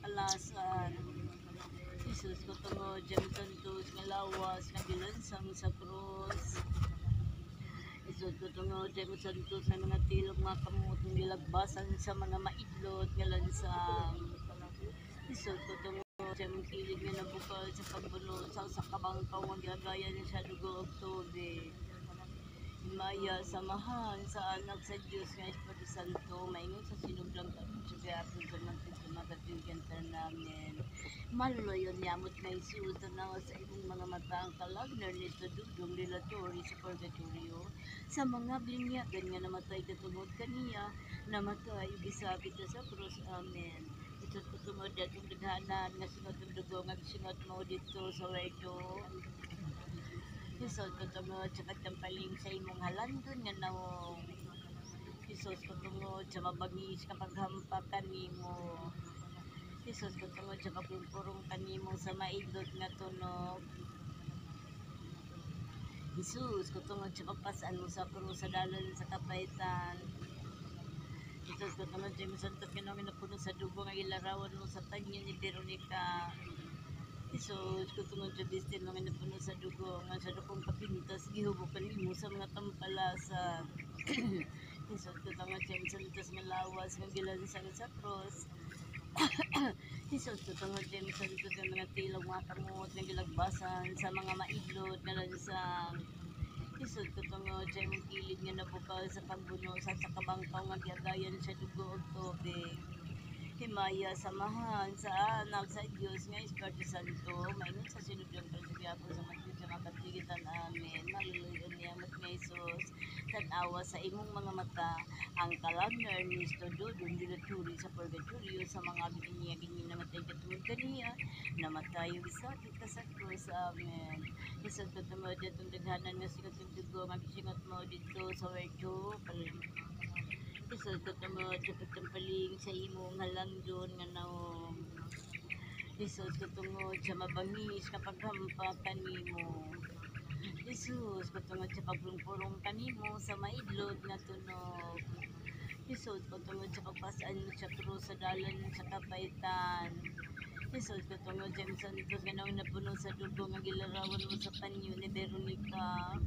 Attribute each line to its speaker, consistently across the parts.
Speaker 1: tampalasan. Jesus ko tungod sa imong santos nga lawas nga gilansang sa krus. Jesus ko tungod sa imong santos nga mga tilok, mga kamot nga gilagbasan sa mga maidlot nga lansang. Jesus ko tungod sa imong kilid nga nabukal sa pagbuno sa usa ka bangkaw nga giagayan sa dugo ug tubig. Himaya sa Amahan, sa Anak, sa Diyos nga Espiritu Santo, maingon sa sinugdan karon sa gihapon sa mga sa mga katuigan namin. Maluluyon yamot nga Jesus, tanawa sa imong mga mata ang kalag ni Ernesto Dudong de la Torre sa Purgatorio, sa mga binyagan nga namatay katungod kaniya, namatay ug gisakit sa krus. Amen. Jesus ko tungod atong daghanan nga singot ng dugo nga gisingot mo dito sa Huerto. Jesus ko tungod sa pagtampaling sa imong halandon nga nawong. Jesus ko tungod sa mabangis nga paghampa kanimo. Jesus ko tungod sa pagpurong kanimo sa maidlot nga tunog. Jesus ko tungod sa pagpasan mo sa krus sa dalan sa kapaitan. Jesus ko tungod sa imong santos nga nawong napuno sa dugo nga gilarawan mo sa panyo ni Veronica. Jesus ko tungod sa bistin nga napuno sa dugo nga sa dakong kapintas gihubog kanimo sa mga tampalasan. Jesus ko tungod sa imong santos nga lawas nga gilansang sa krus. Jesus ko tungod sa imong santos nga mga tilog, mga kamot nga gilagbasan sa mga maidlot nga lansang. Jesus ko tungod sa imong kilid nga nabukal sa pagbuno sa kabangkaw nga giagayan sa dugo ug tubig. Himaya sa Amahan, sa Anak, sa Diyos nga Espiritu Santo, maingon sa sinugdan karon sa gihapon sa mga sa mga katuigan. Amen. Maluluyon yamot nga Jesus, tan-awa sa imong mga mata ang kalag ni Ernesto Dudong de la Torre sa Purgatorio, sa mga binyagan nga namatay katungod kaniya, namatay ug gisakit ka sa krus. Amen. Jesus ko tungod atong daghanan nga singot ng dugo nga gisingot mo dito sa Huerto. Jesus ko tungod sa pagtampaling sa imong halangdon nga nawong. Jesus ko tungod sa mabangis nga paghampa kanimo. Jesus ko tungod sa pagpurong kanimo sa maidlot nga tunog. Jesus ko tungod sa pagpasaan mo sa krus sa dalan sa kapaitan. Jesus ko tungod sa imong santos nga nawong napuno sa dugo nga gilarawan mo sa panyo ni Veronica.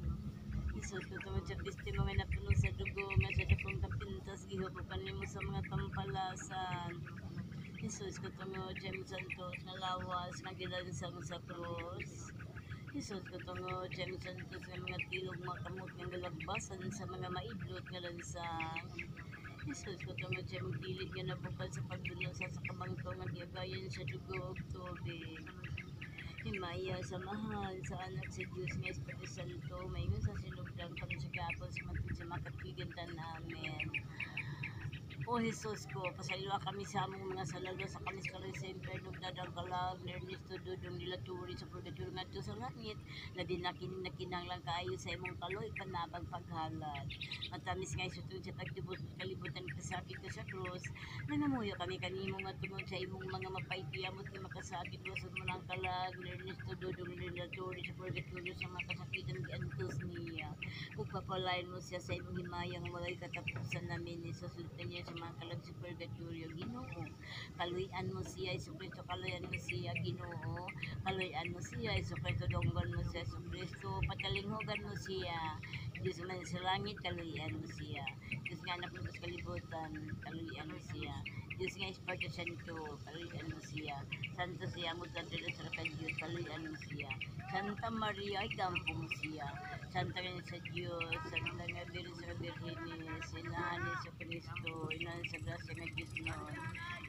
Speaker 1: Jesus ko tungod sa piste mo nga napuno sa dugo nga sa dakong kapintas gihubog kanimo sa mga tampalasan. Jesus ko tungod sa imong santos nga lawas nga gilansang sa krus. Jesus ko tungod sa imong santos nga mga tilog, mga kamot nga gilagbasan sa mga maidlot nga lansang. Jesus ko tungod sa imong kilid nga nabukal sa pagduno sa kabangkaw nga giagayan sa dugo ug tubig. Himaya sa Amahan, sa Anak, sa Diyos nga Espiritu Santo, maingon sa sinugdan karon sa gihapon sa matod sa mga katuigan. Amen. O Jesus ko, pasayloa kami sa among mga sala, sa kami sa karon sa impierno, dadang kalag ni Ernesto Dudong de la Torre sa purgatorio ngadto sa langit, labi na kini nagkinahanglan kaayo sa imong kaloy panabang paghalad. Matamis nga Jesus, tungod sa pagtubos sa kalibutan kasakit ka sa krus, nangamuyo kami kanimo nga tungod sa imong mga mapait yamot nga makasakit luwason mo ang kalag ni Ernesto Dudong de la Torre sa purgatorio sa mga kasakitan giantos niya. Ug papalain mo siya sa imong himaya nga walay katapusan namin ni sa sultan niya sa mga kalag sa purgatorio. Ginoo, kaluy-an mo siya, Hesus Kristo, kaluy-an mo siya. Ginoo, kaluy-an mo siya, Hesus Kristo, dunggan mo siya, Hesus Kristo, patalinghugan mo siya. Diyos man sa langit, kaluy-an mo siya. Diyos nga anak mo sa kalibutan, kaluy-an mo siya. Diyos nga Espiritu Santo, kaluy-an mo siya. Santo siya mo sa Diyos, kaluy-an mo siya. Santa Maria, ay gampo mo siya. Santa nga sa Diyos, Santa nga Birhen sa Birhenes, Inahan ni Hesus Kristo, Inahan sa grasya nga Diyos noon,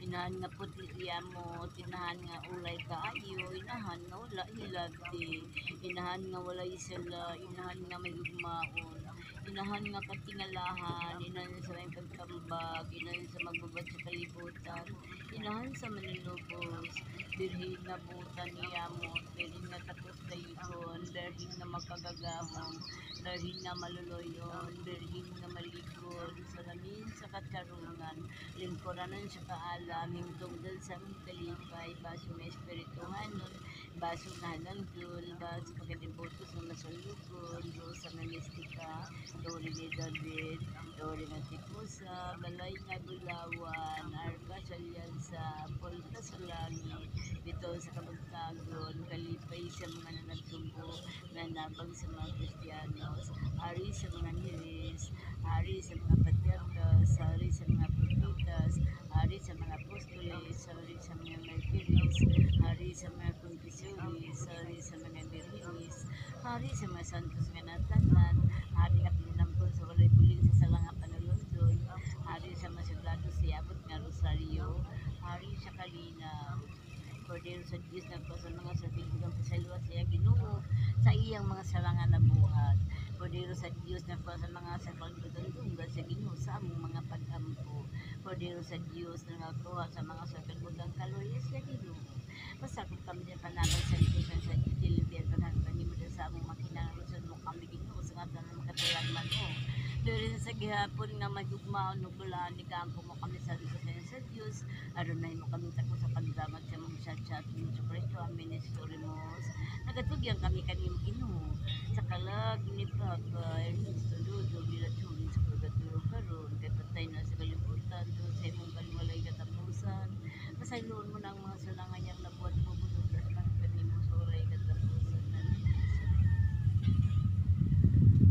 Speaker 1: Inahan nga puti yamot, Inahan nga ulay kaayo, Inahan nga wala hilabti, Inahan nga walay sala, Inahan nga may gugmaon, Inahan nga katingalahan, Inahan sa may pagkambag, Inahan sa magbabad sa kalibutan, Inahan sa manunubos, Birhen nga butan niyamot, Birhen nga takos daygon, Birhen nga makagagahom, Birhen nga maluluyon, Birhen nga malikod, salamin sa katarungan, lingkuranan sa kaalam, himtungdan sa among kalipay, baso nga espirituhanon, baso nga halangdon, baso pagkadeboto sa masalugon, rosa nga mistika, Tore ni David, Tore nga tikusa, balay nga bulawan, arka sa alyansa. yuta, pulta sa langit, bitaw sa kabagtagon, kalipay sa mga nanagsumbo, nanabang sa mga Kristiyanos, hari sa mga angeles, hari sa mga patriarkas, hari sa mga propetas, hari sa mga apostoles, hari sa mga martires, hari sa mga confessores, hari sa mga birhinis, hari sa mga santos nga natagnan, hari nga pininampon sa walay bulin sa salanga panulundon, hari sa mga sagrado sa abot nga rosaryo, hari sa kalinaw. Cordero sa Diyos nagpa sa mga sa tinggang pasalwa sa iya Ginoo sa iyang mga salangan na buhat. Cordero sa Diyos nagpa sa mga sa pagdudundungga sa Ginoo sa among mga pag-ampo. Cordero sa Diyos na nagakuha sa mga sa kalibutan kaluya sa Ginoo. Pasakop kami sa panabang sa Diyos sa Dilibian panagpani mo sa among makinangalusan mo kami Ginoo sa nga tanan makatulagman mo. Diri sa gihapon nga magugmaon ug bulaan ni kampo mo kami sa Diyos sa Diyos. Aron na mo kami tako sa pagdamat sa mong chat ni Jesu Kristo amin Istorimos. Nagatugyan kami kanimo Ginoo sa kalag ni Papa Ernesto Dudo Bilaturin sa purgatorio karon kay patay na sa kalibutan doon sa imong kaliwalay katapusan. Pasayloon mo na ang mga salangan niyang nabuhat mo bunod sa kanimo sa walay katapusan.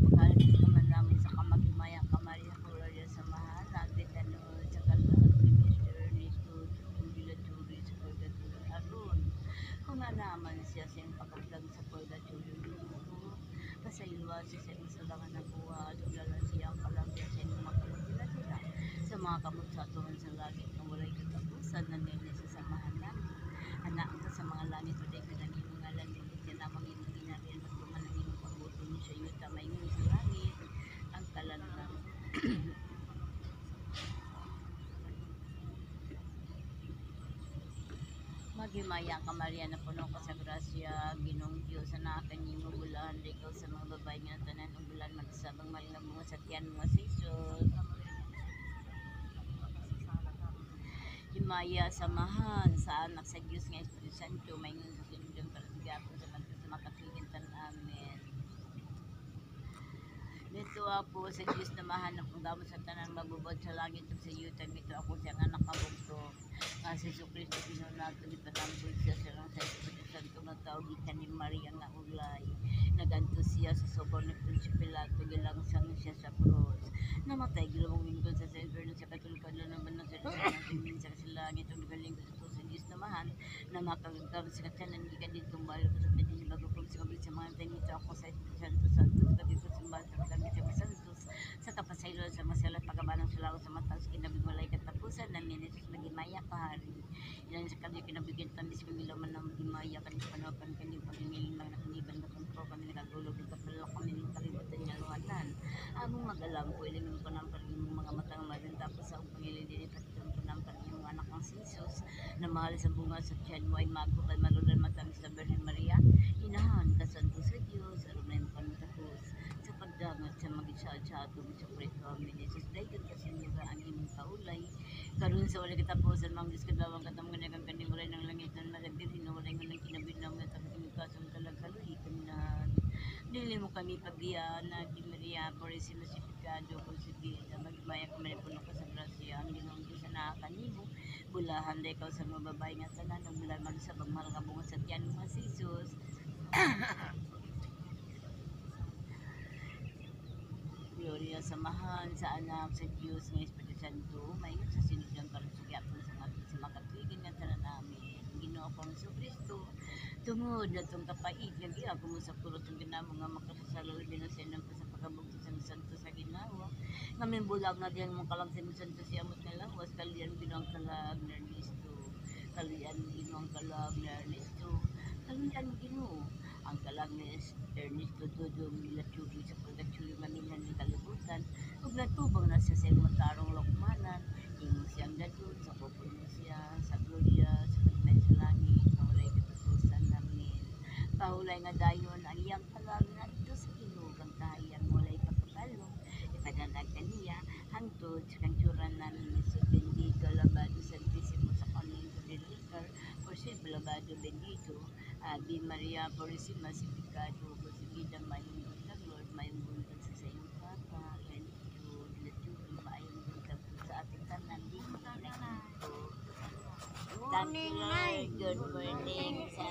Speaker 1: Paghalin ka man namin sa kamagimaya kamari sa Gloria sa mahal natin ano sa kalag ni Mr. Ernesto Bilaturin sa purgatorio aron kung naman siya sa iyong pagkablag sa purgatorio Ginoo pasayloa siya sa iyong salangan na buhat ug lala siya ang kalagyan sa iyong mga sila sa mga kamot sa atuan sa langit nga walay katapusan na nila sa samahan namin. Anak ka sa mga langit, waday ka ng imong ngalan, dili namang imong ginarian, magtuman ang imong pagbuton sa yuta maingon sa langit. Ang kalan lang. Maghimaya ka Maria na puno ka sa grasya, Ginoong Diyos, sa nimo bulahan ikaw sa mga babae nga tanan ug bulan magsabang mahal nga bunga sa tiyan mo si Jesus. Himaya samahan sa anak sa Diyos nga Espiritu Santo maingon sa sinugdan para sa gapon sa pagka sa makatuigan tan. Amen. Nito ako sa Diyos na mahanap kung damo sa tanan magbubod sa langit ug sa yuta. Nito ako siyang anak kabugto. Nga si Jesu Kristo Ginoo nato gipatambol siya sa lang sa Espiritu Santo nga tao gikan ni Maria nga ulay. Naganto siya sa sobor ni Poncio Pilato, gilangsang siya sa krus. Namatay, gilawang lingkod sa impyerno sa katulad na naman sa sa sa langit ug nagalingkod sa Diyos na mahan na makagagam sa katanan gikan dito mahal ko sa pwede bago ko sa kabit sa mga nito ako sa Espiritu Santo Santos gabi ko sa sa gamit sa Santos sa kapasaylo sa masala pagabanang sulaw sa mata sa kinabig walay katapusan namin Jesus magimaya kahari ilan sa kami kinabigyan tamis kami laman ng magimaya kami panapan kami pagingilin mga nakiniban na kontrol kami nakagulog kapala kami ng kalibutan nga luhanan among magalam ko ilang ko ng imong mga matang marin tapos sa akong pangilin din ipatong ko ng imong anak ang si Jesus na mahal sa bunga sa tiyan mo ay mago kay malulan matamis na Virgin Maria inahan kasanto sa Diyos aron na imong kantakos sa pagdangat sa mag-isa-sa atong sa Kristo amin Jesus dayon kasi niya ang imong kaulay karon sa walay katapusan mang Diyos kadlawang katamang kanyang kaning walay ng langit na malagbirin na walay ng kinabin na mga tapos kasong talagkaluhi kami na dili mo kami pagbiya na di Maria Purisima si Picado konsibida magmaya kami puno ka sa grasya ang Ginoong Diyos na kanimo bulahan da ikaw sa mga babae nga tanan ug bulan man sa mahal nga bunga sa tiyan mo nga si Jesus. Gloria sa Amahan, sa Anak, sa Diyos, ng Espiritu Santo, mayon sa sinugdan karon sa gyapon sa mga sa makatuigan nga tanan namin. Ginoo kong Kristo, tungod na itong kapait nga giya mo sa kurot ang ginamo nga makasasala labi na sa inang sa pagkabugto sa santo sa ginawa. Ngamin bulag na diyan mong kalag sa santo siya mo't nga lawas, kalian Ginoong kalag na Ernesto. Kalian Ginoong kalag na Ernesto. Kalian Ginoo ang kalag ni Ernesto Dodo Milaturi sa pagkatsuyo maminhan ng kalibutan ug natubang na siya sa imong tarong lokmanan imo siyang dadun sa kupon mo siya sa gloria sa pagmay sa langit nga walay katapusan namin. Pahulay nga dayon ang iyang kalag ngadto sa Ginoo kang kahayang walay pagkabalo ipadanag kaniya hangtod sa kangtsuran namin ni Jesus bendito alabado santisimo sa convento del Ricar por siempre alabado bendito. Ave Maria Purisima sin pecado concebida mayong buntag Lord mayong buntag sa iyong Papa Ernesto Laturi maayong buntag po sa ating tanan dito. Thank you, Lord. Good morning sa